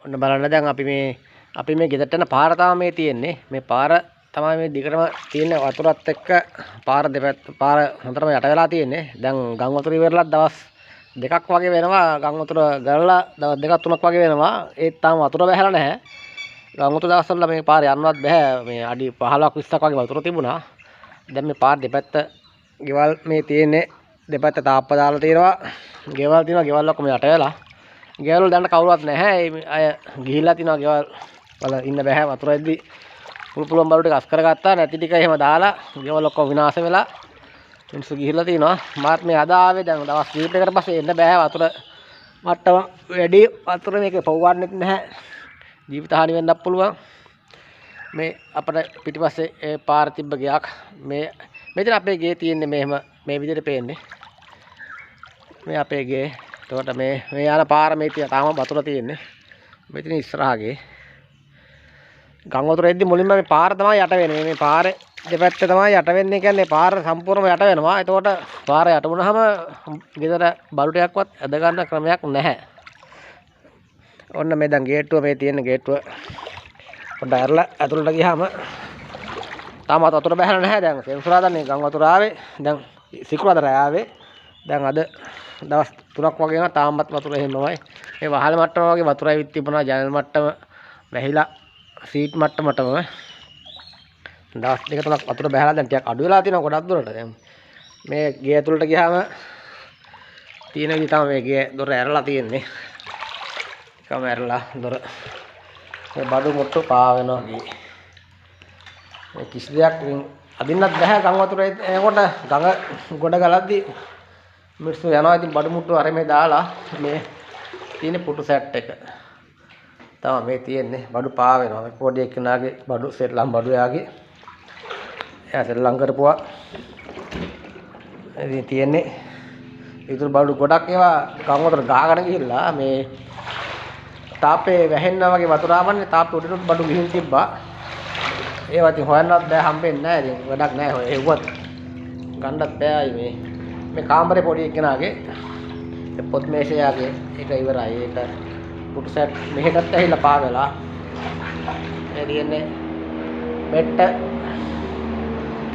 ඔන්න බලන්න දැන් අපි මේ ගෙදරට යන පාර තමයි මේ තියෙන්නේ. මේ පාර තමයි මේ දිගටම තියෙන වතුරත් එක්ක පාර දෙපැත්ත පාර හොඳටම යට වෙලා තියෙන්නේ. දැන් ගම් වතුර ඉවරලා දවස් දෙකක් වගේ වෙනවා. ගම් වතුර ගලලා දවස් දෙකක් තුනක් වගේ වෙනවා. ඒත් තාම වතුර බැහැලා නැහැ. ගම් වතුර දවස්වල මේ පාර යන්නවත් බැහැ. මේ අඩි 15ක් 20ක් වගේ වතුර තිබුණා. දැන් මේ පාර දෙපැත්ත ගෙවල් මේ තියෙන්නේ. දෙපැත්ත තාප්ප දාලා තියෙනවා. ගෙවල් තියෙනවා. ගෙවල් ඔක්කොම යට වෙලා. ගෙවල් වල දැන් කවුරුවත් නැහැ. ඒ අය ගිහිල්ලා තිනවා ගෙවල් වල ඉන්න බැහැ වතුර එද්දි. පුළු පුළුවන් බඩු ටික අස් කරගත්තා. නැති ටික එහෙම දාලා ගෙවල් ඔක්කොම විනාශ වෙලා මිනිස්සු ගිහිල්ලා තිනවා. මාත් මේ අද ආවේ. දැන් දවස් කීපයකට පස්සේ එන්න බෑ, වතුර මට්ටම වැඩි. වතුර මේක පොව්වන්නෙත් නැහැ. ජීවිත හානි වෙන්නත් පුළුවන්. මේ අපට පිටිපස්සේ ඒ පාර තිබ්බ ගෙයක්. මේ මෙතන අපේ ගේ තියෙන්නේ. මෙහෙම මේ විදිහට පේන්නේ මේ අපේ ගේ. එතකොට මේ මේ යන පාර මේ තියෙන තාම වතුර තියෙන්නේ. මෙතන ඉස්සරහා ගේ. ගම් වතුර එද්දි මුලින්ම මේ පාර තමයි යට වෙන්නේ. මේ පාරේ දෙපැත්ත තමයි යට වෙන්නේ. කියන්නේ පාර සම්පූර්ණම යට වෙනවා. එතකොට පාර යට වුණාම ගෙදර බඩු ටිකක්වත් ඇද ගන්න ක්‍රමයක් නැහැ. ඔන්න මේ දැන් ගේට්ටුව මේ තියෙන ගේට්ටුව පොඩ්ඩක් ඇරලා ඇතුළට ගියාම තාමත් වතුර බැහැලා නැහැ. දැන් සෙනසුරාදා මේ ගම් වතුර ආවේ. දැන් සිකුරාදා රෑ ආවේ. දැන් අද දවස් 3ක් වගේ වෙනවා. තාමත් වතුර එහෙමමයි. මේ වහල මට්ටම වගේ වතුර ඇවිත් තිබුණා. ජනල් මට්ටම වැහිලා සීට් මට්ටමටම. දවස් දෙක තුනක් වතුර බැහැලා දැන් ටිකක් අඩු වෙලා තියෙනවා ගොඩක් දුරට. දැන් මේ ගේ ඇතුළට ගියාම තියෙන විදිහ තමයි මේ ගේ දොර ඇරලා තියෙන්නේ. එකම ඇරලා දොර. මේ බඩු මුට්ටු පා වෙනවා ගේ. මේ කිසි දෙයක් අදින්නත් බැහැ ගම් වතුර එනකොට. ගඟ ගොඩ ගලද්දි මිනිස්සු යනවා. ඉතින් බඩු මුට්ටු අර මේ දාලා. මේ තියෙන පුටු සෙට් එක තමයි මේ තියෙන්නේ. බඩු පා වෙනවා. මේ පොඩි එක්කෙනාගේ බඩු, සෙල්ලම් බඩු එයාගේ. එයා සෙල්ලම් කරපුවා. ඉතින් තියෙන්නේ ඉතුරු බඩු ගොඩක් ඒවා ගම් වතුර ගාගෙන ගිහිල්ලා. මේ තාප්පේ වැහෙන්න වගේ වතුර ආවන්නේ. තාප්පේ උඩිනුත් බඩු ගිහින් තිබ්බා. ඒවා ඉතින් හොයන්නවත් බෑ, හම්බෙන්නේ නෑ. ඉතින් වැඩක් නෑ, හොය එව්වත් ගන්නත් බෑ ආයි. මේ මේ කාමරේ පොඩි එක්කෙනාගේ ඒ පොත් මේසයාගේ ඒක ඉවරයි. ඒක පුටු සෙට් මෙහෙටත් ඇහිලා පා වෙලා. මේ තියෙන්නේ මෙට්ට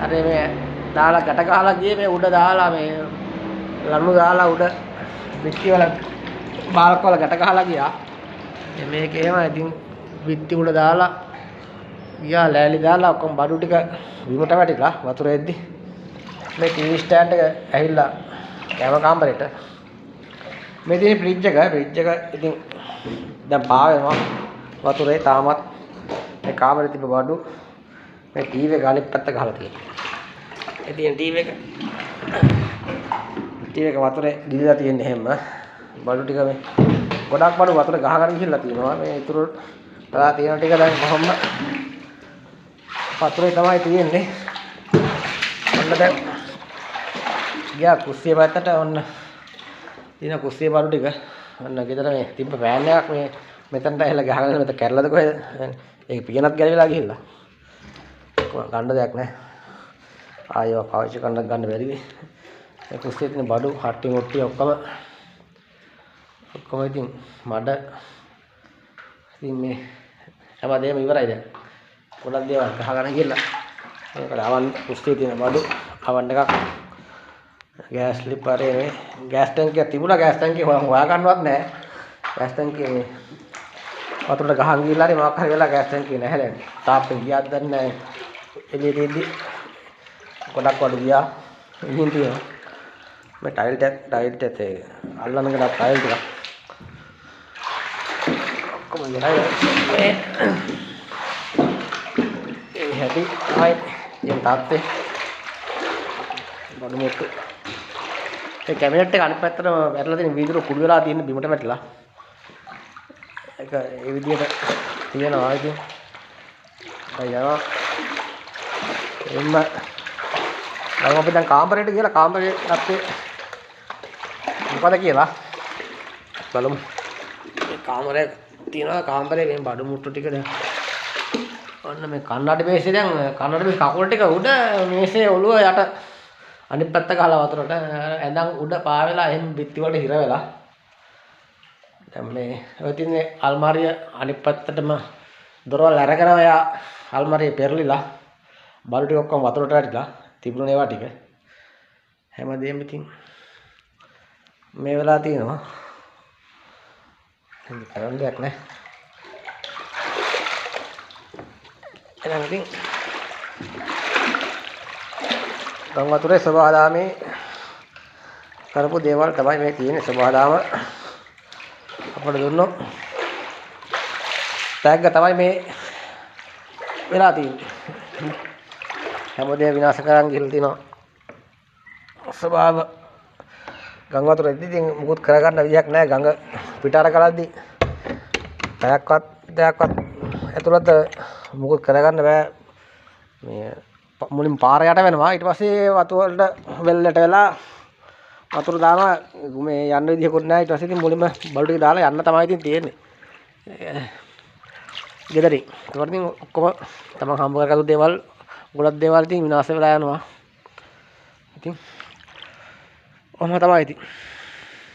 අර මේ දාලා ගැට ගහලා ගියේ. මේ උඩ දාලා මේ ලණු දාලා උඩ බිත්ති වල බාල්ක වල ගැට ගහලා ගියා. මේක එහෙම ඉතින් බිත්ති උඩ දාලා ගියා, ලෑලි දාලා. ඔක්කොම බඩු ටික බිමට වැටිලා වතුර එද්දි. මේ ටීවී ස්ටෑන්ඩ් එක ඇවිල්ලා කැම කාමරේට. මේ තියෙන ෆ්‍රිජ් එක. ෆ්‍රිජ් එක ඉතින් දැන් පා වෙනවා වතුරේ තාමත්. මේ කාමරේ තිබ්බ බඩු. මේ ටීවී එක අනිත් පැත්ත ගහලා තියෙනවා. ඒ තියෙන ටීවී එක, ටීවී එක වතුරේ ගිලිලා තියෙන්නේ එහෙම. බඩු ටික මේ ගොඩක් බඩු වතුර ගහගෙන ගිහිල්ලා තියෙනවා. මේ ඉතුරු වෙලා තියෙන ටික දැන් කොහොම වතුරේ තමයි තියෙන්නේ. ඔන්න දැන් ගියා කුස්සිය පැත්තට. ඔන්න තියෙන කුස්සිය බඩු ටික. ඔන්න ගෙදර මේ තිබ්බ ෆෑන් එකක් මේ මෙතනට ඇවිල්ලා ගහගෙන මෙතන කැරලාද කොහෙද? ඒක පියනත් ගැලවිලා ගිහිල්ලා. කොහොම ගන්න දෙයක් නැහැ. ආයෙ ඒවා පාවිච්චි කරන්නත් ගන්න බැරි වෙයි. මේ කුස්සියේ තියෙන බඩු හට්ටි මුට්ටි ඔක්කොම ඔක්කොම ඉතින් මඩ. ඉතින් මේ හැම දෙයක්ම ඉවරයි දැන්. ගොඩක් දේවල් ගහගෙන ගිහලා. මේකට අවන් කුස්සියේ තියෙන බඩු, අවන් එකක්, ගෑස් ලිප් අරේ. මේ ගෑස් ටැංකියක් තිබුණා. ගෑස් ටැංකිය හොයා ගන්නවත් නෑ. ගෑස් ටැංකිය මේ වතුරට ගහන් ගිහලා හරි මොකක් හරි වෙලා ගෑස් ටැංකිය නැහැ දැන්. තාප්පෙන් ගියාද දන්නේ නෑ. එළියට එද්දි ගොඩක් බඩු ගියා. ඉතින් තියෙනවා මේ ටයිල් ටික, ටයිල් ටික ඒ අල්ලන ගඩක් ටයිල් ටික ඔක්කොම ඉවරයි. මේ ඒ හැටි තමයි තියෙන තාත්තේ බඩු මුට්ටු. ඒ කැබිනට් එක අනිත් පැත්තටම වැටලා තියෙන වීදුරු කුඩු වෙලා තියෙන බිමට වැටලා. ඒක ඒ විදිහට තියෙනවා. ඉතින් දැන් යනවා එම්ම. දැන් අපි දැන් කාමරේට ගිහලා කාමරේ අපේ මොකද කියලා බලමු. මේ කාමරය තියෙනවා. කාමරේ මේ බඩු මුට්ටු ටික දැන් ඔන්න මේ කන්නඩි මේසේ. දැන් කන්නඩි මේසේ කකුල් ටික උඩ, මේසේ ඔළුව යට අනිත් පැත්ත ගහලා වතුරට. ඇඳන් උඩ පා වෙලා එහෙම බිත්ති වලට හිර වෙලා. දැන් මේ ඔය තියෙන්නේ අල්මාරිය අනිත් පැත්තටම දොරවල් අරගෙන ඔයා අල්මාරිය පෙරලිලා බඩු ටික ඔක්කොම වතුරට වැටිලා තිබුණ ඒවා ටික හැමදේම ඉතින් මේ වෙලා තියෙනවා. ඉතින් කරන්න දෙයක් නැහැ. එහෙනම් ඉතින් ගම් වතුරේ සබහාදාමේ කරපු දේවල් තමයි මේ තියෙන්නේ. සබහාදාම අපට දුන්නොත් තෑග්ග තමයි මේ වෙලා තියෙන්නේ. හැමදේම විනාශ කරන් ගිහලා තිනවා. ස්වභාව ගම් වතුර එද්දි ඉතින් මුකුත් කරගන්න විදිහක් නැහැ. ගඟ පිට අර කරද්දි පැයක්වත් දෙයක්වත් ඇතුළත මුකුත් කරගන්න බෑ. මේ මුලින් පාර යට වෙනවා. ඊට පස්සේ වතුර වලට වෙල්ලට වෙලා වතුර දානවා. මේ යන්න විදිහකුත් නැහැ. ඊට පස්සේ ඉතින් මුලින්ම බළු ටික දාලා යන්න තමයි ඉතින් තියෙන්නේ ගෙදරින්. ඒකට ඉතින් ඔක්කොම තමන් හම්බ කරගත්තු දේවල් ගොඩක් දේවල් ඉතින් විනාශ වෙලා යනවා. ඉතින් ඔහොම තමයි ඉතින්.